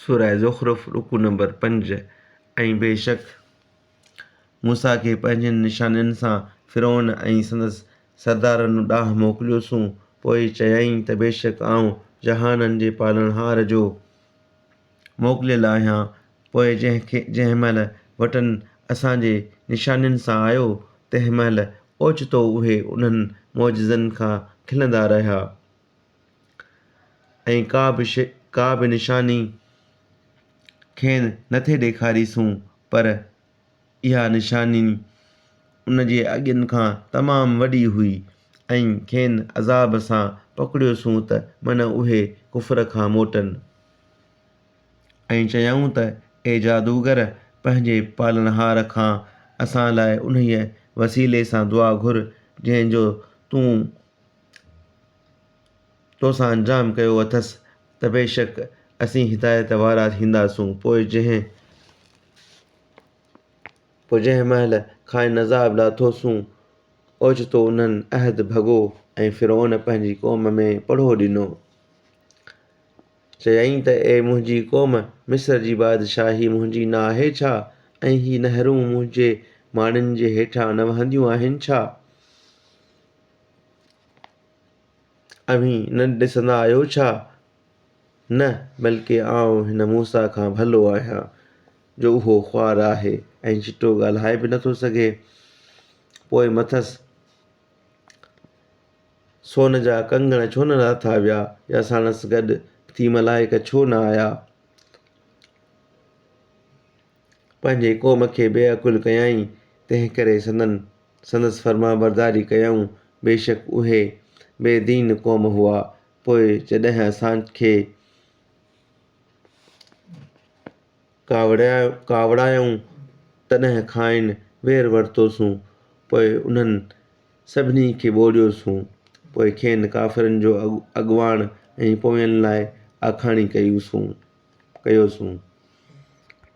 سوره زخرف رڪوع نمبر 5 ۽ بيشڪ موسيٰ کي پنهنجين نشانين سان فرعون ۽ سندس سردارن ڏانهن موڪليوسون، پوء چيائين ته بيشڪ آئون جهانن جي پالڻهار جو موڪليل آهيان، پوء جنهن کي جنهن مهل وٽن اسان جي نشانين سان آيو، تنهن مهل اوچتو اهي انهن معجزن کان کلندا رهيا. ۽ ڪا به شيء ڪا به نشاني کين نه ٿي ڏيکاريسون پر اها نشاني ان جي اڳين کان تمام وڏي هئي ۽ کين عذاب سان پڪڙيوسون ته من اهي ڪفر کان موٽن. ۽ چيائون ته اي جادوگر! پنهنجي پالڻهار کان اسان لاء انهيء وسيلي سان دعا گهر جنهن جو تون توسان انجام ڪيو اٿس ته بيشڪ اسين هدايت وارا ٿينداسون. پوء جنهن پوء جنهن مهل کانئن عذاب لاٿوسون، اوچتو انهن عهد ڀڳو ۽ فرعون پنهنجي قوم ۾ پڙهو ڏنو. چيائين ته اي منهنجي قوم! مصر جي بادشاهي منهنجي نه آهي ڇا؟ ۽ هي نهرون منهنجي ماڙين جي هيٺان نه وهنديون آهن ڇا؟ اوهين نه ڏسندا آهيو ڇا؟ نه، بلڪه آئون هن موسيٰ کان ڀلو آهيان، جو اهو خوار آهي ۽ چٽو ڳالهائي به نٿو سگهي. پوء مٿس سون جا ڪنگڻ ڇو نه لاٿا ويا يا ساڻس گڏ ٿي ملائڪ ڇو نه آيا؟ پنهنجي قوم کي بي عقل ڪيائين، تنهنڪري سندن سندس فرمانبرداري ڪيائون، بيشڪ اهي بي دين قوم هئا. پوء جڏهن اسان کي ڪاوڙايائون، تڏهن کانئن وير ورتوسون، پوء انهن سڀني کي ٻوڙيوسون، پوء کين ڪافرن جو اڳواڻ ۽ پوين لاء آکاڻي ڪيوسون.